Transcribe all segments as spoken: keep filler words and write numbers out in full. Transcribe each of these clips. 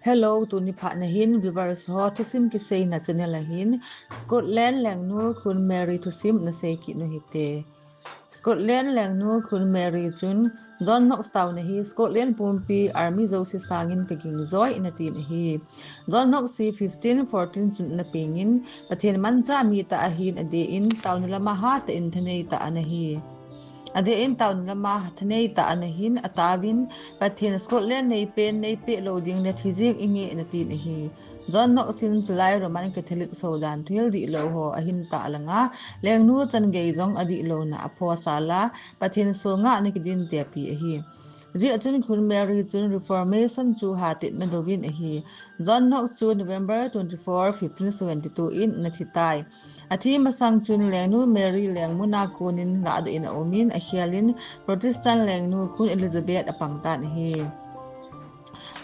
Hello, tuni phat na hin viewers ho thusim kiseina channel a hin Scotland lengnu Khun Mary thusim na sei kit nu hite. Scotland lengnu Khun Mary chun John Knox tauna hi Scotland pumpi army jouse sangin ka ging joi in atin ahi. John Knox hi fifteen fourteen chun ana pengin Pathen mancha mi tah ahin adeh in tauna lama hatah in thanei tah ana hi. Adeh in tauna lama thanei tah ana hin ataovin Pathen Scotland neipen neipeh lou ding le thi jeng inge ana tin ahi. John Knox in chulai Roman Catholic sodan thuhil dihlou ho ahin tah langa lengnu changei jong adihlouna aphoh sala Pathen sunga ana kidin tepi ahi. Hijeh chun Khun Mary chun Reformation chu hatah in ana douvin ahi. John Knox chu November twenty-four, fifteen seventy-two in ana thitai. Athi masang chun lengnu Mary lengmuna konin lahdoh in aumin akhelin Protestant lengnu Khun Elizabeth apangtan ahi.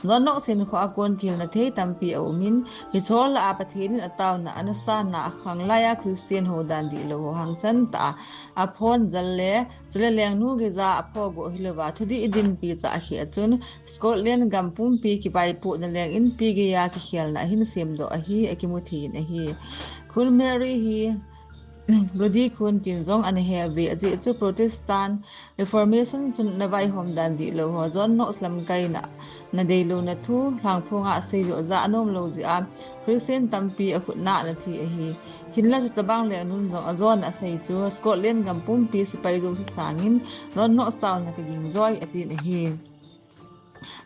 John Knox hinkhoa kon kihilna thei tampi aumin, hicheho lah a Pathen in ataona ana sanna akhanglai a Christian hodan dihlou ho hangsan tah a aphon jal le, chule lengnu geija aphoh go hilouva thudih dinpi cha akheh a chun Scotland gam pumpi kivaipohna leng inpi geiya kikhelna ahin semdoh ahi akimu thei in ahi. Khun Mary hi Brodie Khun tin jong ana heuve, ajeh chu Protestant Reformation chun ana vaihom dan dihlou ho John Knox lamkaina ana deilouna thu lhangphonga aseijoh ja anomlou jeh a Christian tampi akhutna ana thi ahi. Hinla chutobang lengnun jong ajona asei chu Scotland gam pumpi sepai jouse sangin John Knox tauna ka ging joi atin ahi.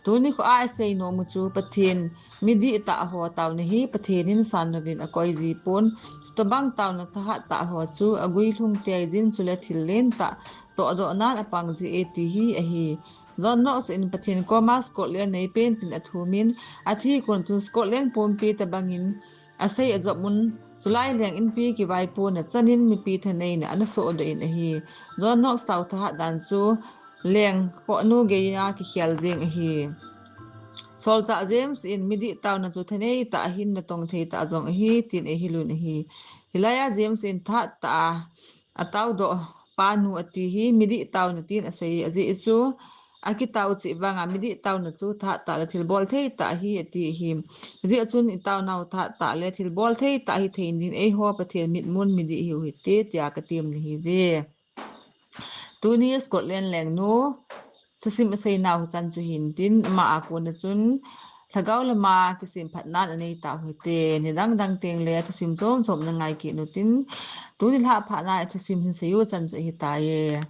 Tuni khoa isei nomu chu Pathen midihtah ho tauna hi Pathen in sanlouvin akoiji pon, chutobang tauna thahattah ho chu aguilhung teijin chule thil lentah tohdohnan apang jeh e ti hi ahi. John Knox in Pathen koma Scotland neipen tin athumin, athi kon chun Scotland pumpi tobangin asei ajop un, chulai leng inpi kivaipohna chanin mipi thaneina ana sohdoh in ahi. John Knox tao thahat dan chu lengkhohnu geiya kikhel jeng ahi. Solchah James in midih taona chu thaneitah ahin natong theitah jong ahi tin eihil un ahi. Hilaiya James in thahattah a ataodoh panu ati hi midih taona tin asei, ajeh chu akitao cheh vanga midih taona chu thahattah le thilbol theitah ahi ati ahi. Hijeh chun itaonau thahattah le thilbol theitah hithei din eiho Pathen mitmun midih hiu hite tia katem nahiuve. Tuni Scotland lengnu thusim aseinau hichan chu hintin, ama a kona chun lhagao lama kisemphatnan aneitau hite. Nidang dang tengle thusim chom chom nangai kit utin, tuni lhah phatna thusim hin seiu chan chu ahitaiye.